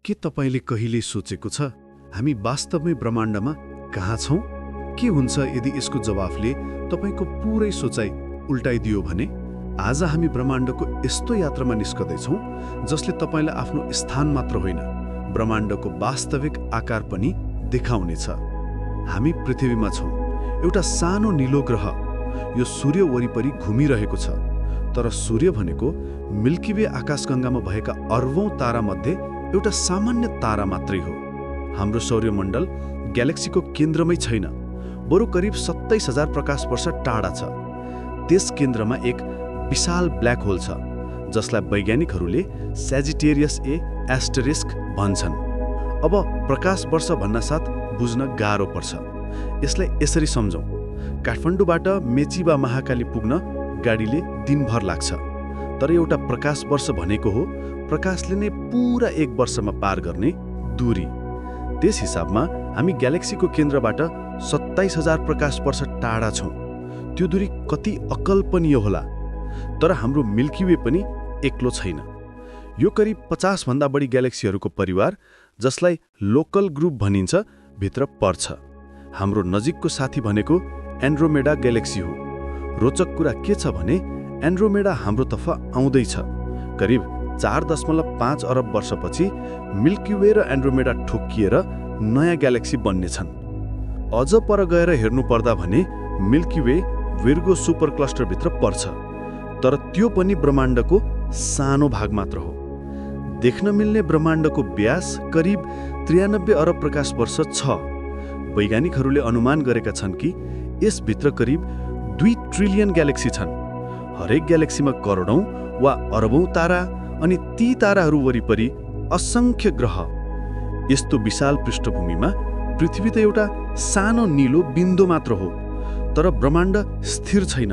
के तपाईले कहिले सोचेको छ हामी वास्तवमै ब्रह्माण्डमा कहाँ छौं? के हुन्छ यदि यसको जवाफले तपाईको पूरै सोचाइ उल्टाइदियो भने? आज हामी ब्रह्माण्डको यस्तो यात्रामा निस्कदैछौं जसले तपाईलाई आफ्नो स्थान मात्र होइन, ब्रह्माण्डको वास्तविक आकार पनि देखाउनेछ। हामी पृथ्वीमा छौं, एउटा सानो नीलो ग्रह। यो सूर्य वरिपरि घुमिरहेको छ, तर सूर्य भनेको मिल्की वे आकाशगंगामा भएका अर्बौं तारा मध्ये एउटा सामान्य तारा मात्रै हो। हाम्रो सौर्यमण्डल ग्यालेक्सीको केन्द्रमै छैन, बरु करिब 27,000 प्रकाश वर्ष टाढा छ। त्यस केन्द्रमा एक विशाल ब्ल्याक होल छ, जसलाई वैज्ञानिकहरूले सजिटेरियस ए एस्टेरिस्क भन्छन्। अब प्रकाश वर्ष भन्नासाथ बुझ्न गाह्रो पर्छ। यसलाई यसरी सम्झौं, काठमाडौँबाट मेची वा महाकाली पुग्न गाडीले दिनभर लाग्छ, तर एउटा प्रकाश वर्ष भनेको हो प्रकाशले नै पूरा एक वर्षमा पार गर्ने दूरी। त्यस हिसाबमा हामी ग्यालेक्सीको केन्द्रबाट 27,000 प्रकाश वर्ष टाढा छौं। त्यो दूरी कति अकल्पनीय होला। तर हाम्रो मिल्की वे पनि एक्लो छैन। यो करिब 50 भन्दा बढी ग्यालेक्सीहरूको परिवार, जसलाई लोकल ग्रुप भनिन्छ, भित्र पर्छ। हाम्रो नजिकको साथी भनेको एन्ड्रोमेडा ग्यालेक्सी हो। रोचक कुरा के छ भने एन्ड्रोमेडा हाम्रोतर्फ आउँदैछ। करिब 4.5 अरब वर्षपछि मिल्की वे र एन्ड्रोमेडा ठोक्किएर नयाँ ग्यालेक्सी बन्नेछन्। अझ पर गएर हेर्नुपर्दा भने मिल्की वे विर्गो सुपर क्लस्टरभित्र पर्छ, तर त्यो पनि ब्रह्माण्डको सानो भाग मात्र हो। देख्न मिल्ने ब्रह्माण्डको व्यास करिब 93 अरब प्रकाश वर्ष छ। वैज्ञानिकहरूले अनुमान गरेका छन् कि यसभित्र करिब 2 ट्रिलियन ग्यालेक्सी छन्। हरेक ग्यालेक्सीमा करोडौं वा अरबौं तारा, अनि ती ताराहरू वरिपरि असंख्य ग्रह। यस्तो विशाल पृष्ठभूमिमा पृथ्वी त एउटा सानो नीलो बिन्दु मात्र हो, तर ब्रह्माण्ड स्थिर छैन।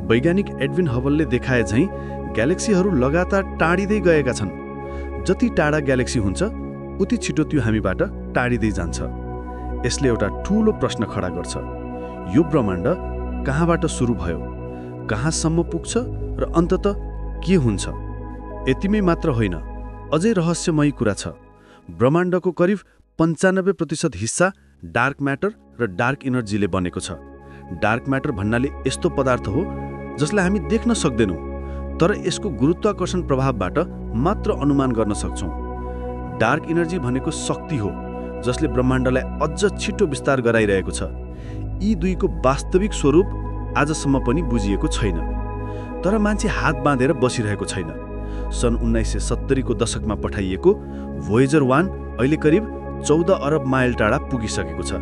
वैज्ञानिक एडविन हबलले देखाए झैं ग्यालेक्सीहरू लगातार टाढिँदै गएका छन्। जति टाढा ग्यालेक्सी हुन्छ उति छिटो त्यो हामीबाट टाढिँदै जान्छ। यसले एउटा ठूलो प्रश्न खडा गर्छ, यो ब्रह्माण्ड कहाँबाट सुरु भयो, कहाँसम्म पुग्छ र अन्ततः के हुन्छ? यतिमै मात्र होइन, अझै रहस्यमयी कुरा छ। ब्रह्माण्डको करिब 95% हिस्सा डार्क म्याटर र डार्क इनर्जीले बनेको छ। डार्क म्याटर भन्नाले यस्तो पदार्थ हो जसलाई हामी देख्न सक्दैनौँ, तर यसको गुरुत्वाकर्षण प्रभावबाट मात्र अनुमान गर्न सक्छौँ। डार्क इनर्जी भनेको शक्ति हो जसले ब्रह्माण्डलाई अझ छिटो विस्तार गराइरहेको छ। यी दुईको वास्तविक स्वरूप आजसम्म पनि बुझिएको छैन, तर मान्छे हात बाँधेर बसिरहेको छैन। सन् 1970 को दशकमा पठाइएको भोयेजर 1 अहिले करिब 14 अरब माइल टाढा पुगिसकेको छ।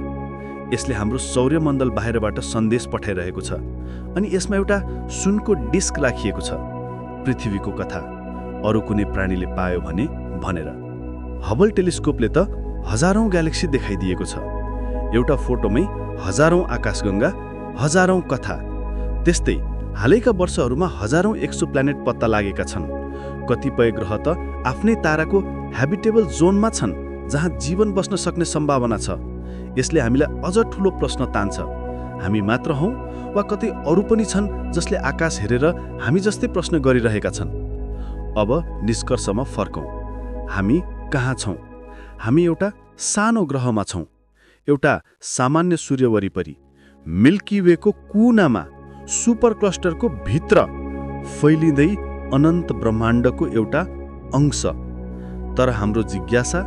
यसले हाम्रो सौर्यमण्डल बाहिरबाट सन्देश पठाइरहेको छ, अनि यसमा एउटा सुनको डिस्क राखिएको छ, पृथ्वीको कथा अरू कुनै प्राणीले पायो भने भनेर। हबल टेलिस्कोपले त हजारौं ग्यालेक्सी देखाइदिएको छ। एउटा फोटोमै हजारौं आकाशगंगा, हजारौं कथा। त्यस्तै हालैका वर्षहरूमा हजारौं एक्सोप्लानेट पत्ता लागेका छन्। कतिपय ग्रह त आफ्नै ताराको ह्याबिटेबल जोनमा छन्, जहाँ जीवन बस्न सक्ने सम्भावना छ। यसले हामीलाई अझ ठूलो प्रश्न तान्छ, हामी मात्र हौं वा कतै अरू पनि छन् जसले आकाश हेरेर हामी जस्तै प्रश्न गरिरहेका छन्? अब निष्कर्षमा फर्कौं। हामी कहाँ छौं? हामी एउटा सानो ग्रहमा छौं, एउटा सामान्य सूर्य वरिपरि, मिल्की वेको कुनामा, सुपर क्लस्टरको भित्र फैलिँदै अनन्त ब्रह्माण्डको एउटा अंश। तर हाम्रो जिज्ञासा,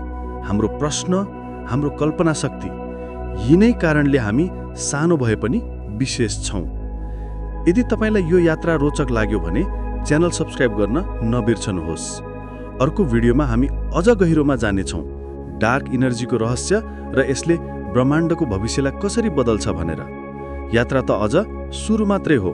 हाम्रो प्रश्न, हाम्रो कल्पना शक्ति, यिनै कारणले हामी सानो भए पनि विशेष छौं। यदि तपाईलाई यो यात्रा रोचक लाग्यो भने च्यानल सब्स्क्राइब गर्न नबिर्सनुहोस्। अर्को भिडियोमा हामी अझ गहिरोमा जानेछौं, डार्क इनर्जीको रहस्य र यसले ब्रह्माण्डको भविष्यलाई कसरी बदल्छ भनेर। यात्रा त अझ सुरु मात्रै हो।